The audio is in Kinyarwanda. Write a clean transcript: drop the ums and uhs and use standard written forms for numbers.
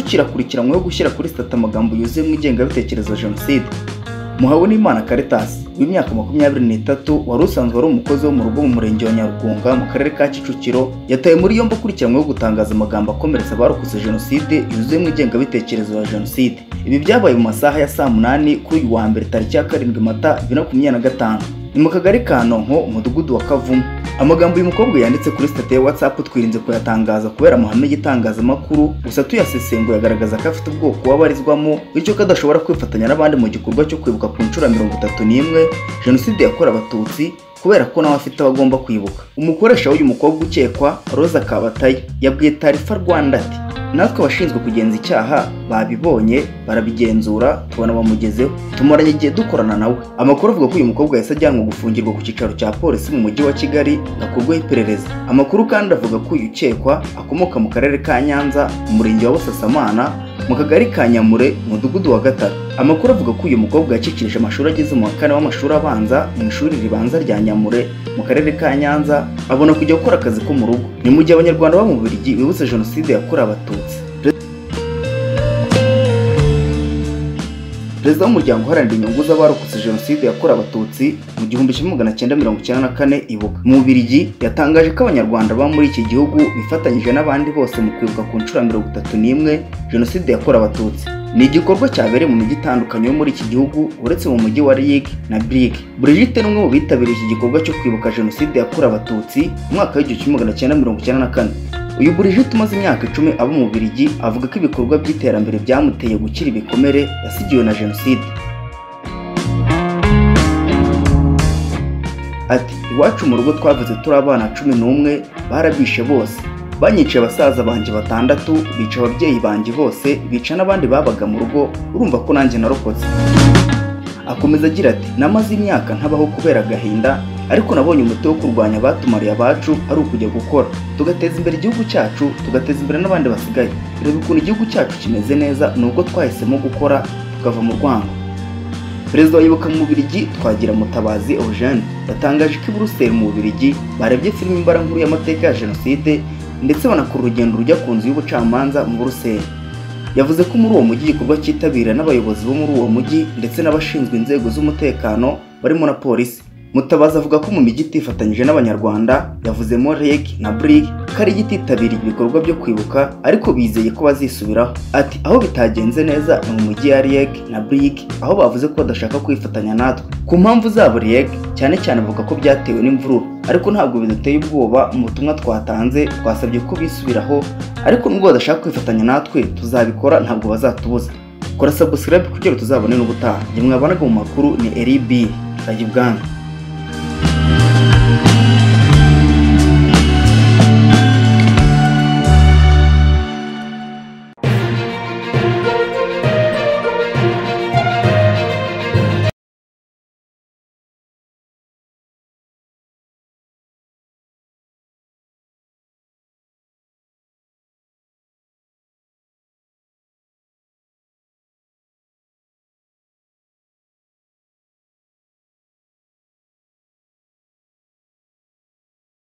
Kicukiro akurikiranyweho gushyira kuri sitati amagambo yuzuyemo ingengabitekerezo ya Jenoside. Muhawenimana Caritas w'imyaka 23 wari usanzwe ari umukozi wo mu rugo mu murenge wa Nyarugunga mu karere ka Kicukiro yatawe muri yombi akurikiranyweho gutangaza amagambo akomeretsa abarokotse Jenoside yuzuyemo ingengabitekerezo ya Jenoside. Ibi byabaye mu masaha ya saa 8 kuri uyu wa mbere tariki ya 7 Mata 2025 ni mu kagari ka Nonko, umudugudu wa Kavumu. Amagambo uyu mukobwa yanditse kuri sitati ya WhatsApp twirinze kuyatangaza kubera amahame y'itangazamakuru, gusa tuyasesenguye agaragaza ko afite ubwoko wabarizwamo, bityo ko adashobora kwifatanya n'abandi mu gikorwa cyo kwibuka ku nshuro 31 Jenoside yakorewe Abatutsi kubera ko nawe afite abagomba kwibuka. Umukoresha w'uyu mukobwa ukekwa, Rosa Kabatayi, yabwiye Taarifa Rwanda ati: "Natwe abashinzwe kugenza icyaha babibonye barabigenzura tubona bamugezeho, tumaranye igihe dukorana nawe." Amakuru avuga ko uyu mukobwa yahise ajyanwa gufungirwa ku cyicaro cya polisi mu mujyi wa Kigali ngakorwaho iperereza. Amakuru kandi avuga ko uyu ukekwa akomoka mu karere ka Nyanza, umurenge wa Busasamana, mu kagari ka Nyamure, umudugudu wa Gatare. Amakuru avuga ko uyu mukobwa yacikirije amashuri ageze mu wa 4 w'amashuri abanza mu ishuri ribanza rya Nyamure mu karere ka Nyanza, abona kujya gukora akazi ko mu rugo. Ni mu gihe Abanyarwanda bo mu Bubiligi bibutse Jenoside yakorewe Abatutsi. Perezida w'umuryango uharanira inyungu z'abarokotse Jenoside yakorewe Abatutsi mu 1994 Ibuka mu Bubiligi yatangaje ko Abanyarwanda baba muri iki gihugu bifatanyije n'abandi bose mu kwibuka ku nshuro 31 Jenoside yakorewe Abatutsi. Ni igikorwa cyabereye mu mijyi itandukanye yo muri iki gihugu uretse mu mujyi wa Liege na Brugge. Brigitte ni umwe mu bitabiriye iki gikorwa cyo kwibuka Jenoside yakorewe Abatutsi mu mwaka w'1994. Uyu Brigitte umaze imyaka 10 aba mu Bubiligi avuga ko ibikorwa by'iterambere byamuteye gukira ibikomere yasigiwe na Jenoside. Ati: "Iwacu mu rugo twavuze turi abana 11 barabishe bose. Banyiciye abasaza banjye 6, bica ababyeyi banjye bose, bica n'abandi babaga mu rugo, urumva ko nanjye narokotse." Akomeza agira ati: "Namaze imyaka ntabaho kubera agahinda, ariko nabonye umuti wo kurwanya abatumariye abacu ari ukujya gukora, tugateza imbere igihugu cyacu, tugateza imbere n'abandi basigaye. Reba ukuntu igihugu cyacu kimeze neza nubwo twahisemo gukora tukava mu rwango." Perezida wa Ibuka mu Bubiligi Twagira Mutabazi Eugene yatangaje ko i Buruseli mu Bubiligi barebye filime imbarankuru y'amateka ya Jenoside ndetse banakora urugendo rujya ku nzu y'ubucamanza mu Buruseli. Yavuze ko muri uwo mujyi igikorwa cyitabira n'abayobozi bo muri uwo mujyi ndetse n'abashinzwe inzego z'umutekano barimo na polisi. Mutabazi avuga ko mu mijyi itifatanyije n'Abanyarwanda yavuzemo Liege na Brugge ko ari ititabiriye ibikorwa byo kwibuka, ariko bizeye ko bazisubiraho. Ati: "Aho bitagenze neza ni mu mujyi ya Liege na Brugge, aho bavuze ko badashaka kwifatanya natwe ku mpamvu zabo. Liege cyane cyane bavuga ko byatewe n'imvururu, ariko ntabwo biduteye ubwoba. Mu butumwa twatanze twasabye ko bisubiraho, ariko nubwo badashaka kwifatanya natwe tuzabikora, ntabwo bazatubuza. Kora subscribe kugira tuzabone n'ubutaha. Njye mwabanaga mu makuru ni Eribi Kajibwami.